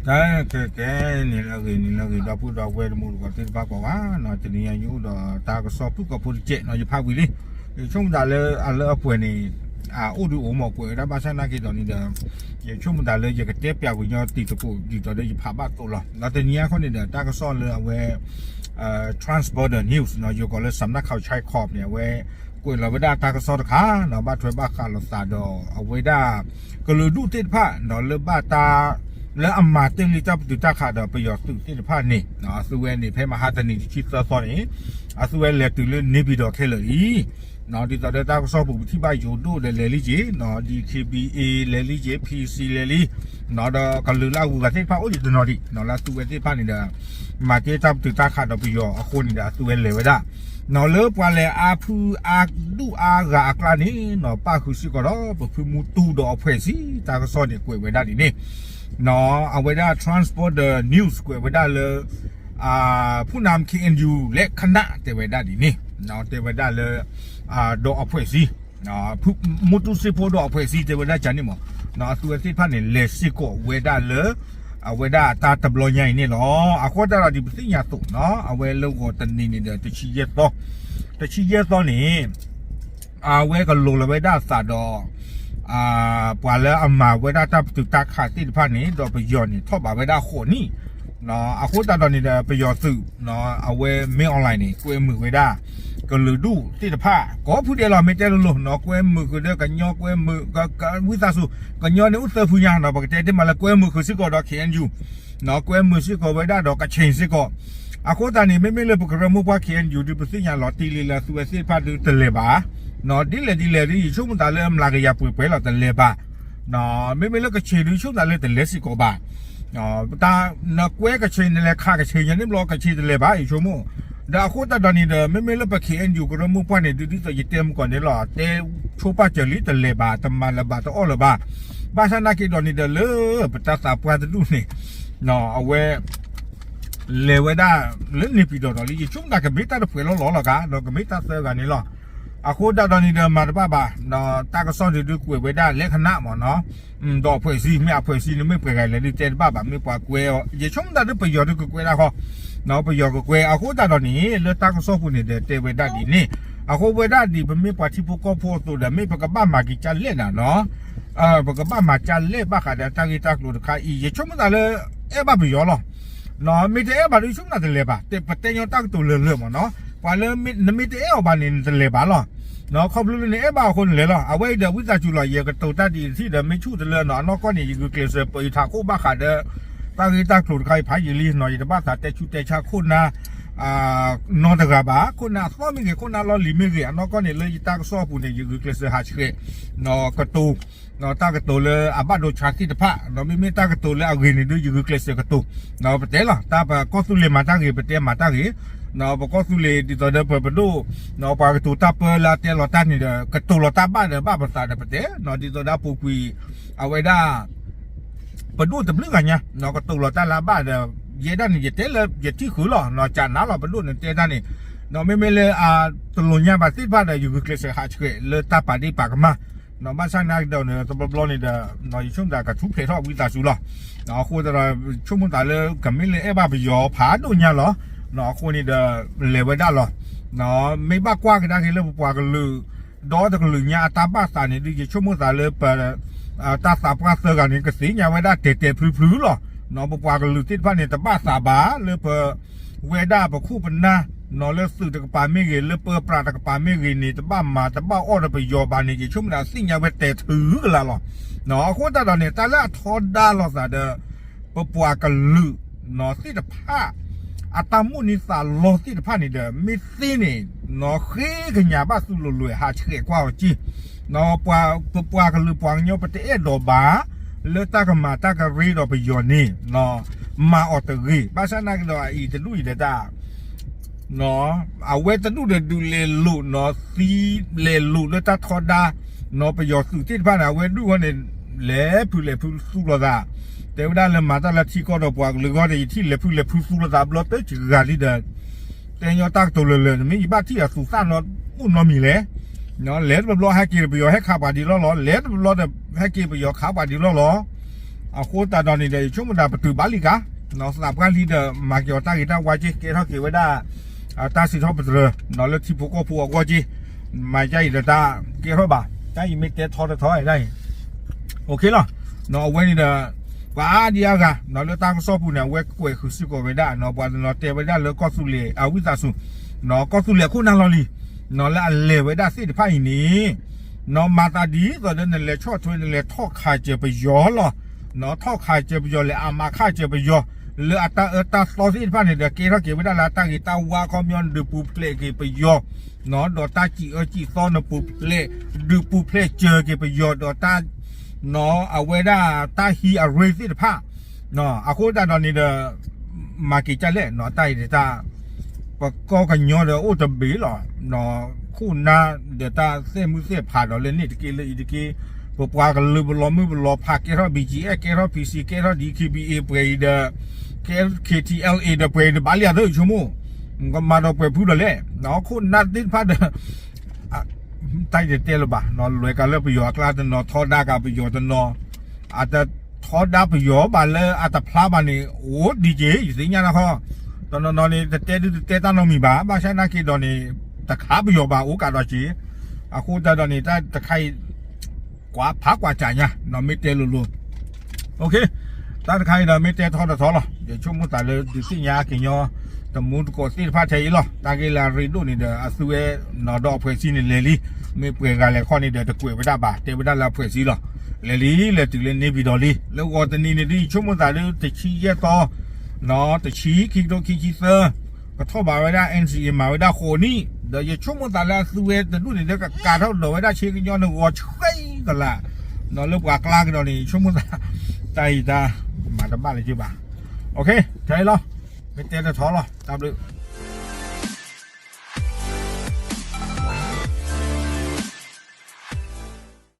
ကဲ ကဲ ကဲ န့ၣ်လၢအဂ့ၤ န့ၣ်လၢအဂ့ၤ ဒီပုၢ်ဒီဝဲၢ်တံၤသကိးသ့ၣ်တဖၣ်ကိးဂၤနီၤ, တနံၤအံၤယအိၣ်ဒီးတၢ်ကစီၣ်ဖုၣ်ကိာ်ဖိတစဲးနီၤ, ယဖးဝံၤလံ. ယဆိကမိၣ်သးလၢအလၢအပှဲၤန့ၣ် အအိၣ်ဒုးအိၣ်မ့ၢ်ကွဲးဝဲဒၣ် ဘၣ်ဆၣ်နာ်က့ဒီးန့ၣ်ဒီး ယဆိကမိၣ်သးလၢယကတဲပျးဝံၤညီတံၤသကိးဒ်သိးဒီးယဖးဘၣ်သိးလီၤ. ဒီးတနံၤအံၤအဃိန့ၣ်ဒီး တၢ်ကစီၣ်လၢအဝဲ Trans Border News နီၤ, ယိၤကိးလၢ စးနၣ်ခီၣ်ဆဲခီး န့ၣ် အဝဲ ကွဲးလီၤဝဲဒၣ်တၢ်ကစီၣ်တခါနီၤ, ဘၣ်ထွဲဘၣ်ဃးလိာ်သးဒီးအဝဲဒၣ် ကလုာ်ဒူၣ်သ့ၣ်တဖၣ်နီၤ, လၢဘၣ်တၢ် လၢအမၤတ့ၢ်လံတၢ်ပတုာ်တၢ်ခးဒီးပယီၤသုးသ့ၣ်တဖၣ်န့ၣ် အသုဝဲန့ၣ် ဖဲမဟါတနံၤတဆံသၢသီန့ၣ် အသုဝဲလဲၤတုၤလၢန့ၣ်ပၠံၤဒီးခဲလၢာ်လံ. ဒ်သိးဒီးတၢ်ကစီၣ်ပူၤ ပထံၣ်ဘၣ်ယိၤဒိၣ်ဒီးလဲၤလံက့ၤနီၤ, DKBA လဲၤလံက့ၤ, PC လဲၤလံ ဒီးကလုာ်လၢအဂုၤအဂၤသ့ၣ်တဖၣ်အိၣ်ဒံးတနီၤဒံးနီၤ, လၢအသုဝဲသ့ၣ်တဖၣ်န့ၣ်ဒီး မၤတ့ၢ်တၢ်ပတုာ်တၢ်ခးဒီးပယီၤအဃိန့ၣ်ဒီး အသုဝဲလဲၤဝဲဒၣ်နီၤ, လၢပှၤလဲၤအါဖုအါဒူၣ်အါဂၤအကျါန့ၣ်နီၤ, ပၣ်ဃုာ်စ့ၢ်ကီးဒီးပဖုမူတူဒီးအဖှဲးစံ တၢ်ကစီၣ်န့ၣ်ကွဲးဝဲဒၣ်ဒ်န့ၣ်နီၤ, အဝဲဒၣ် Trans Border News ကွဲးဝဲဒၣ်လၢ ဖုနၢမ် KNU လဲၤခနၣ် တဲဝဲဒၣ်ဒ်န့ၣ်, တဲဝဲဒၣ်လၢ ဒီးအဖှဲးစံ မူတူစ့ဖိဒီးအဖှဲးစံ တဲဝဲဒၣ်ကန့ၣ်မး, အသုဝဲသ့ၣ်တဖၣ်န့ၣ် လဲၤစ့ၢ်ကီးဝဲဒၣ်လၢ အဝဲဒၣ်တၢ်တဘျီညါအံၤန့ၣ်လီၤ. အဃိသတးဒီးဒ်ပသ့ၣ်ညါအသိးနီၤ, အဝဲလၢဂီၤတနံၤန့ၣ်ဒီး တဆံယဲၢ်သီ, တဆံယဲၢ်သီန့ၣ် အဝဲကလိၤလီၤဝဲဒၣ်အသးဒီး ပှၤလၢအမၤဝဲဒၣ်တၢ်ပတုာ်တၢ်ခးသ့ၣ်တဖၣ်န့ၣ် ဒီးပယီၤန့ၣ် ထီၣ်ဘးဝဲဒၣ်ဃိးနံၣ် အဃိသတးဒီးန့ၣ်ဒီး ပယီၤသုး အဝဲမ့ၢ် online န့ၣ် ကွဲမုာ်ဝဲဒၣ် ကလုာ်ဒူၣ်သ့ၣ်တဖၣ် ကိးဖုဒဲးလီၤ မ့ၢ်တဲလိၤလိၤနီၤ, ကွဲမုာ်ဃုာ်ဒီးကညီ ကွဲမုာ် ဝံသးစူၤ ကညီန့ၣ်အိၣ်သၢဖုညါနီၤ, ပကတဲတ့ၢ်မးလၢကွဲမုာ်ဃုာ်စ့ၢ်ကီးဒီး KNU ကွဲမုာ်စ့ၢ်ကီးဝဲဒၣ်ဒီးကခ့ၣ်စ့ၢ်ကီး. အဃိသတးန့ၣ် မ့မ့ၢ်လၢပကရၢမိၢ်ပှၢ် KNU ဒုး ပသ့ၣ်ညါလီၤတံၢ်လံလၢသုဝဲသ့ၣ်တဖၣ်ဒုးတလဲၤဘၣ်, ဒ်လဲၣ်ဒ်လဲၣ်ဒုး ယဆိကမိၣ်သးလၢအမျးကယၤပှဲၤပှဲၤလီၤ တလဲၤဘၣ်. မ့မ့ၢ်လၢကခ့ၣ်ဒုး ယဆိကမိၣ်သးလၢတလဲၤစ့ၢ်ကီးဘၣ်. တၢ်နကွဲကခ့ၣ် နလဲၤခးကခ့ၣ်ညါန့ၣ်ဘျီ ကခ့ၣ်တလဲၤဘၣ် ယဆိကမိၣ်. ဒီးအဃိသတးဒီးန့ၣ်ဒီး မ့မ့ၢ်လၢပ KNU ကရၢမိၢ်ပှၢ်န့ၣ် ဒုးဒ်သိးယတဲမုၢ်ကီၢ်န့ၣ်လီၤ, တဲဆိပာ်စၢၤလံ တလဲၤဘၣ် တမၤလၢၤဘၣ် တအီၣ်လၢၤဘၣ်. ဘၣ်ဆၣ်နာ်က့ဒီးန့ၣ်ဒီး လၢပတၢ်သးပှၢ်တဒူၣ်န့ၣ် အဝဲ လဲၤဝဲဒၣ်လၢန့ၣ်ပၠံၤဒီးဒီးလံ ယဆိကမိၣ်သးကမ့ၢ်တၢ်တဖှဲးလီၤလီၤလီၤကါ ဒီးကမ့ၢ်တၢ်သၢဂၤန့ၣ်လီၤ. အဃိသတးဒီးန့ၣ်ဒီး မၤတဘၣ်ဘၣ်, တၢ်ကစီၣ်ဒုးဒုးကွဲးဝဲဒၣ်လဲၤခနၣ်မးနီၤ, ဒီးအဖှဲးစံ မ့ၢ်အဖှဲးစံန့ၣ် မ့ၢ်ပှဲၤဂၤလဲၣ်ဒုးတဲတဘၣ်ဘၣ် မ့ၢ်ပှၤကွဲအီၤ ယဆိကမိၣ်သးဒုးပယီၤဒုးကကွဲဒၣ်ဃီ ပယီၤကကွဲ အဃိသတးဒီးန့ၣ် လၢတၢ်ကစီၣ်ပူၤန့ၣ်ဒီးတဲဝဲဒၣ်ဒ်န့ၣ်, အဃိဝဲဒၣ်ဒ်ပမ့ၢ်ပှၤထံဖိကီၢ်ဖိအသိးဒီး မ့ၢ်ပကဘၣ်မၤက့ၤကၢ်လဲၣ်နၤနီၤ, ပကဘၣ်မၤကၢ်လဲၣ်ဘၣ်ဃးဒီးတၢ်ဂ့ၢ်တၢ်ကျိၤတခါအံၤ ယဆိကမိၣ်သးလၢ အဲၣ်ဘၣ်ပယီၤလီၤ. မ့ၢ်တအဲၣ်ဘၣ်ဒုး ယဆိကမိၣ်သးတလဲၤဘၣ်, ပတဲညီတၢ်ကတိၤလၢာ်လၢာ်မးနီၤ, ပှၤလၢနမ့ၢ်တအဲၣ်အီၤဘၣ်န့ၣ် နတလဲၤဘၣ်လီၤ. ခီဖျိလၢနအဲၣ်ဘၣ်အဃိနလဲၤလီၤ. အဝဲအံၤဒီးဝံသးစူၤလီၤ ယကတိၤတၢ်ဒ်အံၤတထံၣ်ဒီး မ့ၢ်ဆူၣ်တလၢနီၤ အနီၢ်ကီၢ်န့ၣ် ယဂုာ်ကျဲးစၢးပၢၤယထးခိၣ်ဘၣ်ဃးဒီး တၢ်ဂ့ၢ်တၢ်ကျိၤတခါအံၤဖးယံာ်လံနီၤ, ယတဘၣ်သးတဲဆူၣ်တဲဆါခိၣ်နၢ် နီတဂၤဘၣ်, ခိၣ်နၢ်အသီမ့ၢ်ဂ့ၤ ခိၣ်နၢ်လီၢ်လံၤမ့ၢ်ဂ့ၤ အနီၢ်ကီၢ်န့ၣ် လၢယတၢ်ကစီၣ်အပူၤန့ၣ် ယဂုာ်ကျဲးစၢးဟးဆှဲး ကတိၤ တၢ်ကတိၤလၢအဘၣ်ဒိဆါသ့ၣ်တဖၣ်, မ့မ့ၢ်တၢ်ကတိၤလၢအဂ့ၤန့ၣ်ဒုး ယဂုာ်ကျဲးစၢးကတိၤ, ပတဲလီၤ တၢ်ပကီၢ်သူလ့ၤမၤတၢ်ဂ့ၤ ပတဲမၤတၢ်ဂ့ၤ, ပကီၢ်သူလ့ၤဒ်သိးဒီးပပဒိၣ် ပှၤကတိၤတၢ်ပၢလၢအတဲလီၤတၢ်န့ၣ်ဒီး ကတိၤလီၤတၢ်ဘၣ်ဒီးဘၣ်ပသးဒီးပတဲ, ဒ်သိးဒီးအပူၤကွံာ် အဝဲဒၣ် ပဒိၣ်တဘျုးဂၤညါ ကတိၤလီၤတၢ်လၢအဘၣ်ဒီး ယဲဒၣ်န့ၣ် ယတဲလၢယထံၣ်ဃုာ်လီၤ, ကနၤလီၤပဒိၣ်န့ၣ်တဲတၢ်န့ၣ်, မ့မ့ၢ်လၢအတလိာ်ညါဘၣ်သ့ၣ်တဖၣ်ဒီး ယဂုာ်ကျဲးစၢးဟးဆှဲးလၢတၢ်ပာ်ဒ့ၣ်ပာ်ကမၣ်, ဘၣ်ဆၣ်နာ်က့ဒီးန့ၣ် တဘျီဘျီန့ၣ်ဒီး ယဆိကမိၣ်သးကထူၣ်ဖျဲးထီၣ်ဝံသးစူၤလီၤ, အဃိသတးဒီး ဆိကမိၣ်သးလၢကမ့ၢ်လၢအဲၣ်ဘၣ်ပယီၤဖးဒိၣ်ညါလီၤ, အဃိန့ၣ်ဒီး လဲၤဝဲဒၣ်လီၤ, မ့ၢ်ဘၣ်ကွၢ်ကဒါက့ၤလၢပပှၤကလုာ် ဒီတကလုာ်ညါအတၢ်ဘၣ်သးန့ၣ်ဒုး ယဆိကမိၣ်သးလၢပ တၢ်သးပှၢ်သၢဂၤန့ၣ် ကသ့ၣ်ညါဝဲဒၣ်တဲာ်တဲာ်ဖျုဖျုလီၤ. ပပှၤကလုာ်သ့ၣ်တဖၣ်န့ၣ် တဘၣ်သးဘၣ်လၢပ ဝဲဒၣ်ပခိၣ်ပနၢ် လၢသုးတကပၤမ့ၢ်ဂ့ၤ လၢပၢပြးတကပၤမ့ၢ်ဂ့ၤန့ၣ် တဘၣ်မၤတဘၣ်အီၣ်ဒီးပယီၤဘၣ်န့ၣ် ယဆိကမိၣ်သးသ့ၣ်ညါဝဲတဲာ်ထုကလါလီၤ. အဃိသတးဒီးန့ၣ် တၢ်လၢအထီဒါလိာ်သးဒီး ပပှၤကလုာ်သ့ၣ်တဖၣ် အတၢ်မိၣ်န့ၢ်သးလီသ့ၣ်တဖၣ်န့ၣ်ဒီး မ့ၢ်သ့န့ၣ် ဃ့ကညးဘၣ်သုလိၤလိၤ ဟးဆှဲးကွၢ်အီၤက့ၢ်, ပပှၤကလုာ်ပှၤကညီ ပတအဲၣ်ဒိးဘၣ် လၢတၢ်ကမၤတၢ်ကရ့ဒီးပယီၤန့ၣ် မၤအီၤတဂ့ၤ. ဘၣ်ဆၣ်နာ်က့ဒီး အအံၤတဒူၣ်အံၤဒီးတၢ် အဝဲတဒူၣ်ဒီးဒုးလဲၤလိာ်နီၤ သံလဲၤလိာ်လၢတၢ်ထီဒါ ပယီၤသုးသ့ၣ်တဖၣ်န့ၣ် အဝဲဒူၣ်ဃီန့ၣ် လဲၤဖုလဲၤဖုသူလိာ်သး, တဲဝဲဒၣ်လၢမၤတၢ်လၢထံကီၢ်ဒီးပှၤကလုာ်အဂီၢ်န့ၣ် ယထံၣ်လဲၤဖုလဲၤဖုသူလိာ်သးဘျီတစှၤလံဒီး တဲညီတၢ်ကတိၤလၢာ်လၢာ် နမ့ၢ်ယဘၣ်ထံၣ်အသူးသၣ်နီၢ်အိၣ်နီတမံၤလဲၣ်. လဲၤတဘျီဘျီဟဲက့ၤပယီၤဟဲခးပှၤဒံးလီၢ်လီၤ, လဲၤတဘျီဘျီဒီးဟဲက့ၤပယီၤခးပှၤဒံးလီၢ်လီၤ. အဃိသတးဒီးန့ၣ်ဒီး ယဆိကမိၣ်တၢ်ပတုာ်ဘၣ်လံကါ, သးပှၢ်လံဒီး မၤက့ၤအီၤတၢ်ဂ့ၤတၢ်ဝါက့, ကဲထီၣ်က့ၤဝဲဒၣ် တၢ်စံးထီၣ်ပတြၢၤ လၢထံဖိကီၢ်ဖိအဂီၢ်က့, မၤယါအံၤဒီးတၢ်ကဲထီၣ်ဘၣ်, တၢ်အံၤမ့ၢ်တဲထီတထီဒၣ်အံၤ, အဝဲန့ၣ်ဒီး ပှၤအါဒံအါဂၤ လၢတၢ်ကစီၣ်ပူၤန့ၣ် အဝဲကွဲးဃုာ်စ့ၢ်ကီးဝဲဒၣ် ပှၤတနီၤတဲဝဲဒၣ်လၢကီၢ်သူလ့ၤ အဝံသးစူၤ ကီၢ်သူလ့ၤအခိၣ်နၢ်လီၤလံ လၢအလဲၤဝဲဒၣ်သ့ၣ်တဖၣ်အံၤန့ၣ် မၤသးဒ်သိးဒီးနလဲၤဆီၣ်ထွဲ နလဲၤထီၣ်ခးစၢၤပယီၤလီၤ, ထီၣ်ခးစၢၤပယီၤ လဲၤအမၤခးစၢၤပယီၤ လၢအတၢ်အၢတၢ်သီသ့ၣ်တဖၣ်န့ၣ်ဒီး ကဲထီၣ်က့ၤဝဲဒၣ်လၢအတၢ်ဂ့ၤတၢ်ဝါခီပညီ နဒုးပူၤဖျဲးက့ၤပယီၤ ဒီးတၢ်စံးအၢစံးသီနပူၤဖျဲး ဒုးပူၤဖျဲးစၢၤက့ၤပယီၤ ဒီးတၢ် အဝဲဒၣ်တၢ်ဟံးအရ့သ့ၣ်တဖၣ် အဃိသတးဒီးန့ၣ်ဒီး မၤက့ၤကၢ်လဲၣ် တၢ်အံၤတၢ် ပကီၢ်ကညီဒီးအိၣ်တဘ့ၣ်လီၤ, ခိၣ်နၢ်ဒီးတၢ်သဲးမုၢ်သဲးဖးဒီးလၢန့ၣ်တက့ၢ်လၢအံၤတက့ၢ်, ပပှၤကလုာ်ပလီၤမုၢ်ပလီၤဖး ကဲထီၣ် B G F ကဲထီၣ် P C ကဲထီၣ် D K B A ပှဲၤအံၤဒီး ကဲ K T L A ဒီးပှဲၤအံၤတဘၣ်လံအသး ယဆိကမိၣ် ကမၤဒီးပှဲၤဖုဒီးလဲၣ်, ခိၣ်နၢ်သ့ၣ်တဖၣ်ဒီး တၢ်ယတဲလၢၤဘၣ် လွဲၤကးလၢပယီၤအကျါတနီၤ ထီဒါကးပယီၤတနီၤ, အတထီဒါပယီၤဘၣ်လၢအတဖျါဘၣ်န့ၣ် အိၣ်ဒံးက့ၤ ယသ့ၣ်ညါနၢ်ခီ, တနီၤနီၤန့ၣ် တတဲဒုတတဲတၢ်နီတမံၤဘၣ်, ဘၣ်ဆၣ်နာ်က့ဒီးန့ၣ် တခးပယီၤဘၣ်အိၣ်ကးဒီးက့ၤ, အဃိသတးဒီးန့ၣ် တၢ်တခါအံၤ ကွၢ်ဖးကွၢ်စးညါ မ့ၢ်တဲလိၤလိၤ တၢ်တခါအံၤဒီးမ့ၢ်တဲထီတထီလီၤ, ယဆိကမိၣ်သးလၢဒုးသ့ၣ်ညါကညီ တမူတကိးသ့ၣ်တဖၣ်ထဲအံၤလီၤ, တၢ်ဂ့ၢ်လၢအရ့ဒိၣ်န့ၣ်ဒီး အသုဝဲနီၢ်ဒီးအဖှဲးစံန့ၣ်လဲၤလံ, မ့ၢ်ပှဲၤဂၤလဲၤခီန့ၣ်ဒီး တကွဲးဝဲဒၣ်ဘၣ် တဲဝဲဒၣ်လၢအဖှဲးစံလီၤ, လဲၤလံ လဲၤတုၤလၢန့ၣ်ပံၤဒီးလံ, လၢဂီၤတနံၤန့ၣ်ဒ်ယဆိကမိၣ်သးလၢတဆံယဲၢ်သီ တဆံခံကထိခံဆံသၢ ကထီၣ်ဘၣ်ဝဲဒၣ် N C A မၤဝဲဒၣ်ဃိးနံၣ်, ဒီးယဆိကမိၣ်သးလၢအသုဝဲတဒူၣ်န့ၣ် လၢကကးထီၣ်ဒီးဝဲဒၣ်ဆ့ကညီန့ၣ် ဂီၤဆှဲကလာ်, လၢပှၤကျါကဒီးန့ၣ် ယဆိကမိၣ်သး တၢ်အံၤတၢ် မၤတဘၣ်လၢၤက့ဘၣ်, ထဲအံၤလီၤ, မ့ၢ်တဲတထီလီၤ, တၢ်ဘျုး